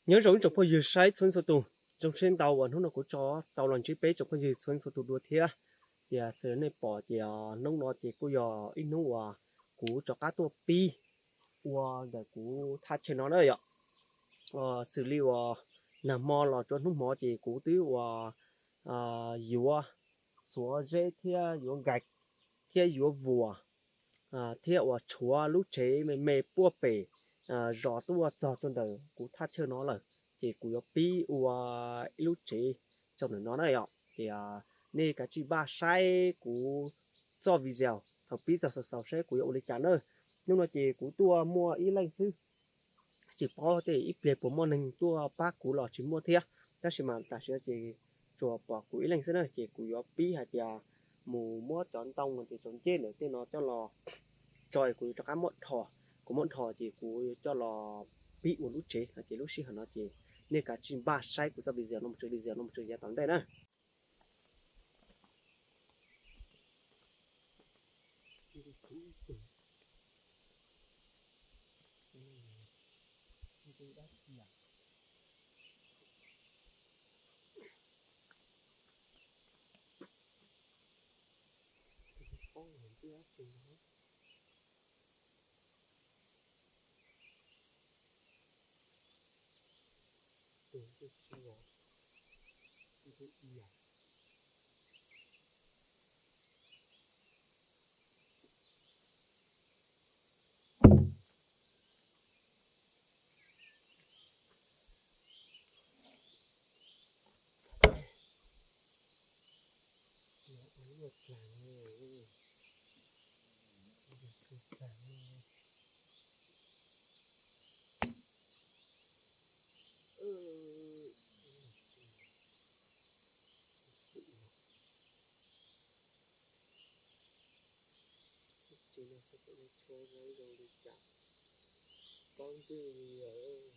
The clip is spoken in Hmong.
Nyob zoo ib tsoom phooj ywg saib txhua txhua tus, zoo siab ntau uas hnub no kuv tso tau los ntsib peb tsoom phooj ywg txhua txhua tus dua thiab. Ces xws nej pom ces hnub no ces kuj yog ib hnub uas kuv rov qab tuaj pib ua ntawm kuv thaj chaw no na yom. Xws li uas nag hmo los txog hnub hmo ces kuv twb uas yuav xuav zeb thiab yuav nkais thiab yuav vuas thiab uas tshuav lub tsev me me puag pem zos tuaj txog rau ntawm kuv thaj chaw no lawm, ces kuv yuav pib ua ib lub tsev rau ntawm no na yom. Ces nej kav tsij npaj saib kuv txoj video thaum pib txog xaus xaus saib kuv yuav ua li cas na. Hnub no ces kuv tuaj muaj ib leeg xwb, tsis paub tej ib pliag puas muaj neeg tuaj pab kuv los tsis muaj thiab, tab sis mas tam sim no ces tsuas pom kuv ib leeg xwb na, ces kuv yuav pib hais tias mus muab cov ntoo ces cov ncej ntawm tej no coj los tso es kuv yuav rov qab muab dhos, kuv muab dhos ces kuv yuav coj los pib ua lub tsev no. Ces lub sij hawm no ces nej kav tsij npaj saib kuv txoj video no mus txog, video no mus txog yav tom ntej na. Tsis no xav kom nej tshua zoo li cas, paub ntwg li lawm.